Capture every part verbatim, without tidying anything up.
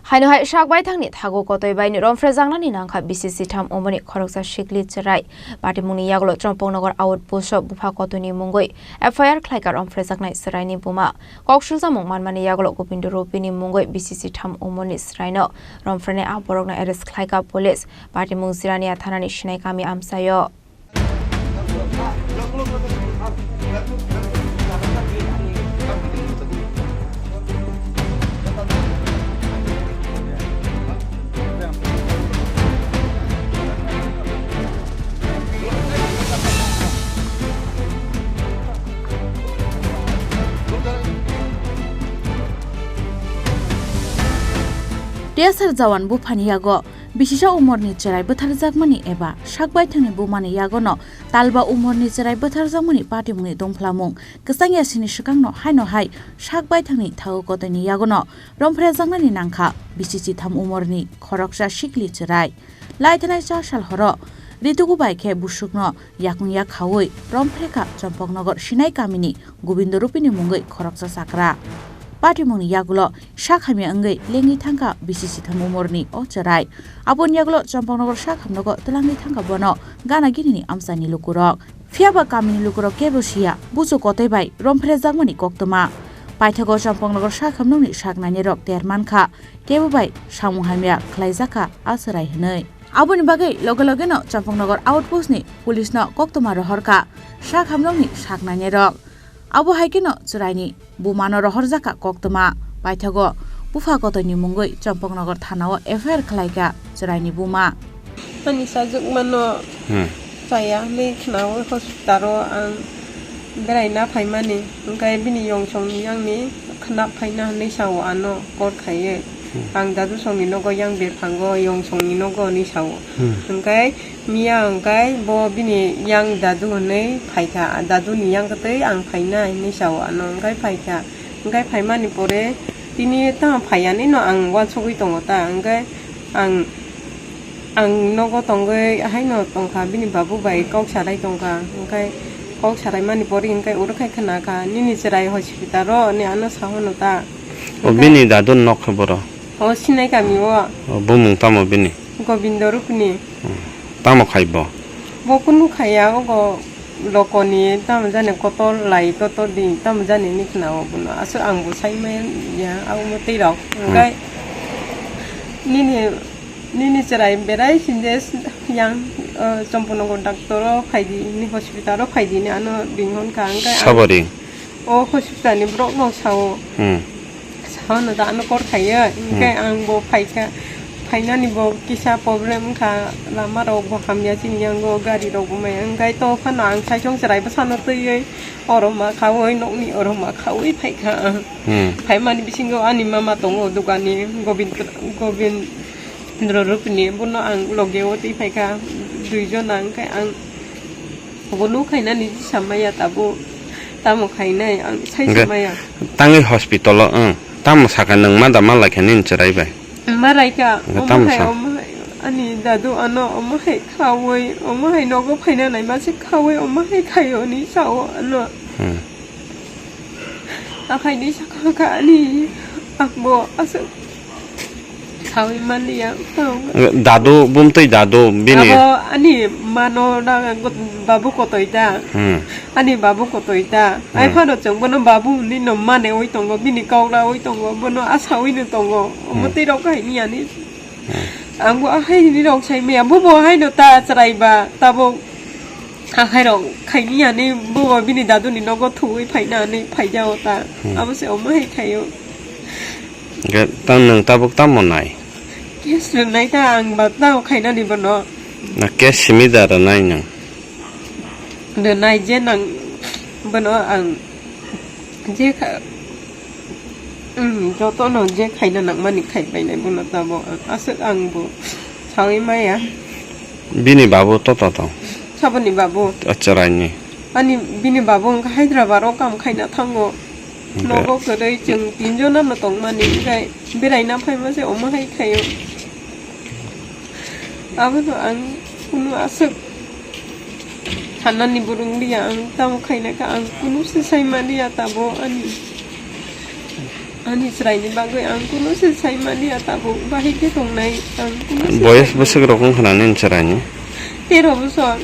Haino hai sak baithangni thago kotoi bai ni romphrejaknani nangkha B C C tham umorni khoroksa sikli chwrai. Patimungni yagulo Chompongnagar outpost o bupha kotoini mungwi F I R khlaikha romphrejaknai chwraini buma. Kok sulsamung manmani yagulo Gobindo Rupini mungwi B C C tham umorni chwraino romphrenai a borokno arrest khlaikha police. Patimung Jirania thanani Sinai kami amchaio. T S R Jawan buphani yago bisisa umorni chwrai bwtharjakmani eba sak baithangni bumani yagono talba umorni chwrai bwtharjakmani patimungni dongphlamung kwchang yasini swkangno haino hai sak baithangni thago kotoini yagono romphrejaknani nangkha B C C tham umorni khoroksa sikli chwrai. Laithanai cha sal horo Ritugu bai khe busukno yakung yak khaui romphrekha Chompoknogor Sinai kamini Gobindo Rupini mungwi khoroksa chakra. Patimungni yagulo sak hamya wngwi lengwi thangkha B C C tham umorni o chwrai. Aboni yagulo Chompoknogor sak hamnogo twlangwi thangkha bono gana ginini amchaini lukurok. Phiyaba kamini lukurok kebo siya, buchuk kotoi bai romphrejakmani koktwma. Paithago Chompoknogor sak hamnokni sak nainirok ter mankha, kebo bai samung hamya khlaijakha a chwrai hwnwi. Aboni bagwi loge logeno Chompoknogor outpost ni police no koktwma rohorkha sak hamnokni sak nainirok. Abo hai kheno chwraini bumano rohorjakha koktwma. Paithago bupha kotoini mungwi Chompoknogor thanao F I R khlaikha chwraini buma. Ani sajwkmano Hmm. chaya hinwi khnaui hospital o ang beraina phaimani, hwnkhe bini yongsongni yangni khna phaina hinwi sao ano call khaiwi. Hmm. Ang dadu songni nogo yang bephango yongsongni nogo hinwi sao. Hmm. Hwnkhe miya hwnkhe bo bini yang dadu hinwi phaikha, daduni yang kwtwi ang phaina hinwi sao ano, hwnkhe phaikha. Hwnkhe phaimani pore tini tamo phaiyanino ang uansugwi tongo ta, hwnkhe ang, ang nogo tongwi haino tongkha, bini babu bai kok sarai tongkha, hwnkhe kok saraimani pore hwnkhe oro khai khna kha, "Nini chwrai hospital o," hinwi ano sa hwno ta. O bini dadu nok khe boro? O Sinai kami o. O bumung tamo bini? Gobindo Rupini. Hmm. Tamo khai bo? Bo kunu khaiya, ogo lokoni tamo jani kotor lai kotor di tamo jani hinwi khna o bono. Aswk ang bo sai maya, abo mwtwi rok. Hmm. Hwnkhe nini, nini chwrai berai sinde yang, o, Chompoknogor doctor o phaidi, nini hospital o phaidi hinwi ano ring hwn kha. Hwnkhe ang Sabari? O hospital ni borok no sao. Hmm. Sao no da ano kor khaiya. Hwnkhe Hmm. ang bo phaikha. Phainani bo kisa problem wngkha. Lama rok bo hamya chini yango gari rok bo maya. Hwnkhe to phano ang saichung chwrai bwsano twiwi oro ma khaui nokni oro ma khaui phaikha ang. Hmm. Phaimani bisingo ani mama tongo dogani Gobind, Gobindro Rupini bono ang loge o twi phaikha. Duijon ang khe ang Obo nuk khainani samaya tabuk. Tamo khainai ang sai Hwnkhe samaya. Tangwi hospital o, ang. Tamo sakha nwng ma da ma laikha nini chwrai bai? Ma raikha, Hwnkhe omo tamo hai, sa? Omo hai, ani dadu ano omo hai khaui, omo hai nogo phaina nai ma se khaui, omo hai khaio ni sao ano. Hmm. Akhai ni sakha kha ani, ang bo aswk saui manliya, tong. Dadu, bumtwi dadu, bini. Abo ani mano na babu kotoi da. Hmm. Ani babu kotoi da. Hmm. Ai phano chwng bono babu hinwi no mane oi tongo, bini kok raui tongo, bono asaui no tongo. Omo Hmm. twi rok hai ni ani. Hmm. Ang bo ahai ni rok sai maya, bo bo hai no ta chwrai ba, tabuk. Ahairok khaini ani bo bini daduni nogo thuwi phaina ani phaijao ta. Hmm. Abo se omo hai khaio. Hwnkhe ta nwng tabuk tamo nai? Case rwnai ta ang ba tamo khainani bono. Na case simi da rwnai nwng? Rwnai je nang bono ang je kha-, Hmm, jotono je khaina nangmani khai painai bono tabuk ang. Aswk ang bo saui maya. Bini babu to to tong? Saboni babu? Acharaini. Ani bini babu wngkha Hyderabad o kam khaina thango. Hwnkhe? Nogo kwrwi chwng tinjon ano tongmani, hwnkhe beraina phaima se omo hai khaio. Abono ang kunu aswk sanani bo rwnglia, ang tamo khaina kha, ang kunu se sai maliya tabo ani. Ani chwraini bagwi ang kuno se saimani, tabuk bahai khe tongnai, ang kuno se Boyos bwswk rok wngkha nini chwraini? Tero bosor.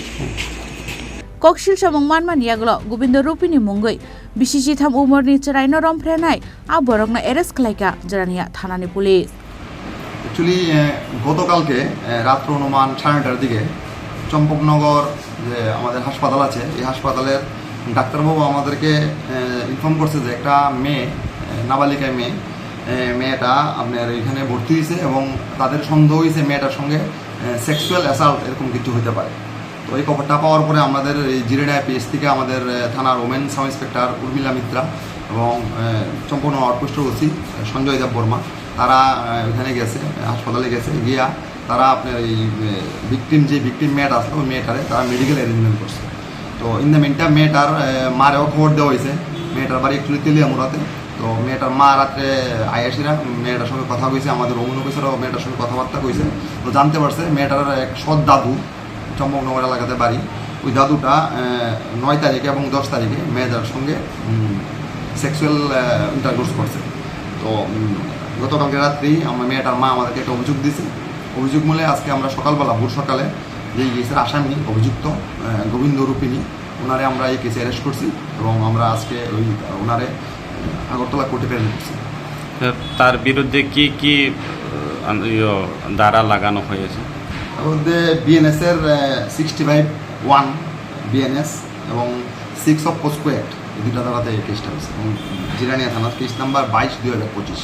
Koksil samung manmani yagulo Gobindo Rupini mungwi bisi chitham umorni chwraino romphrenai a borokno arrest khlaikha Jirania thanani police. Actually, eh, গতকালকে, eh, রাত্র অনুমান সাড়ে নটার দিকে চম্পকনগর যে আমাদের হাসপাতাল আছে, এই হাসপাতালের ডাক্তারবাবু আমাদেরকে, eh, ইনফর্ম করছে যে একটা মেয়ে, eh, নাবালিকা মেয়ে, eh, মেয়েটা আপনার এখানে ভর্তি হয়েছে এবং তাদের সন্দেহ হয়েছে মেয়েটার সঙ্গে, eh, সেক্সুয়াল অ্যাসাল্ট এরকম কিছু হতে পারে। তো এই খবরটা পাওয়ার পরে আমাদের এই জিরানিয়া পিএইচ থেকে আমাদের, আহ, থানার ওমেন সাব ইন্সপেক্টর উর্মিলা মিত্রা এবং, আহ, চম্পকনগর আউটপোস্টের ওসি সঞ্জয় দেব বর্মা, তারা, আহ, ওখানে গেছে, আহ, হাসপাতালে গেছে, গিয়া তারা আপনার এই, আহ, ভিকটিম, যে ভিকটিম মেয়েটা আসলো, ওই মেয়েটারে তারা মেডিকেল অ্যারেঞ্জমেন্ট করছে। তো ইন দ্য মিনটাইম মেয়েটার, আহ, মারেও খবর দেওয়া হয়েছে, মেয়েটার বাড়ি একচুয়ালি তেলিয়ামুড়াতে। তো মেয়েটার মা রাত্রে আয়াসিরা মেয়েটার সঙ্গে কথা কইছে, আমাদের ওমেন অফিসারও মেয়েটার সঙ্গে কথাবার্তা কইছে। তো জানতে পারছে মেয়েটার এক সৎ দাদু চম্পকনগর এলাকাতে বাড়ি। ওই দাদুটা, আহ, নয় তারিখে এবং দশ তারিখে মেয়েটার সঙ্গে, উম, সেক্সুয়াল, আহ, ইন্টারকোর্স করছে। তো, উম, গতকালকে রাত্রেই আমার মেয়েটার মা আমাদেরকে একটা অভিযোগ দিয়েছে। অভিযোগ মূলে আজকে আমরা সকালবেলা, ভোর সকালে যে কেসের আসামি, অভিযুক্ত, আহ, গোবিন্দ রূপিণী, ওনারে আমরা এই কেসে অ্যারেস্ট করছি এবং আমরা আজকে ওই, আহ, ওনারে আগরতলা কোর্টে প্রেরণ করছি। তো তার বিরুদ্ধে কি কি, আহ, আন-, ইয়ো, ধারা লাগানো হয়েছে? তার মধ্যে বিএনএস এর, আহ, সিক্সটি ফাইভ ওয়ান বিএনএস এবং সিক্স অফ পোস্কো অ্যাক্ট, এই দুইটা ধারাতে এই কেসটা হয়েছে। এবং জিরানিয়া থানার কেস নাম্বার বাইশ দুই হাজার পঁচিশ।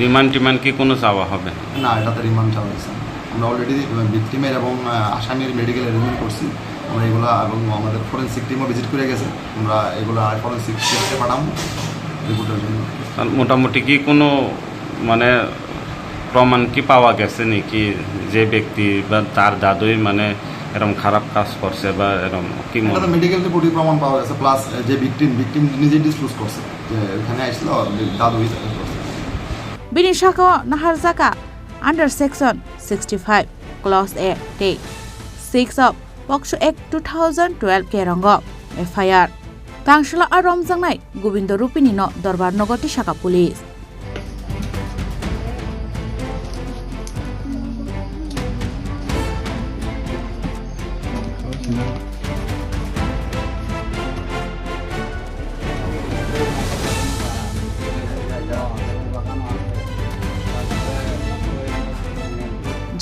রিমান্ড টিমান্ড কি কোনো চাওয়া হবে? না, এটাতে রিমান্ড চাওয়া হয়েছে না। আমরা অলরেডি ভিকটিমের এবং, আহ, আসামির মেডিকেল অ্যারেঞ্জমেন্ট করছি। আমরা এগুলা এবং আমাদের ফরেন্সিক টিমও ভিজিট করে গেছে। আমরা এগুলা ফরেন্সিক টেস্টে পাঠাবো রিপোর্টের জন্য। আর মোটামুটি কি কোনো, মানে, প্রমাণ কি পাওয়া গেছে নাকি যে ব্যক্তি বা তার দাদুই, মানে, এরম খারাপ কাজ করছে বা এরম কি এটা মনে তো হয়? মেডিকেল রিপোর্টে প্রমাণ পাওয়া গেছে, প্লাস, আহ, যে ভিকটিম, ভিকটিম নিজে ডিসক্লোজ করছে যে ওখানে আসলো, দাদুই করছে। Bini saka o naharjaka under section sixty five clause A tei six of POCSO Act two thousand twelve kerongo F I R. Tangsala a romjaknai Gobindo Rupini no Dorbar nogo tisaka police.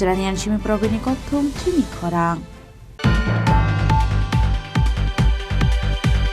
Jiranian simi probini kokthum chini khorang.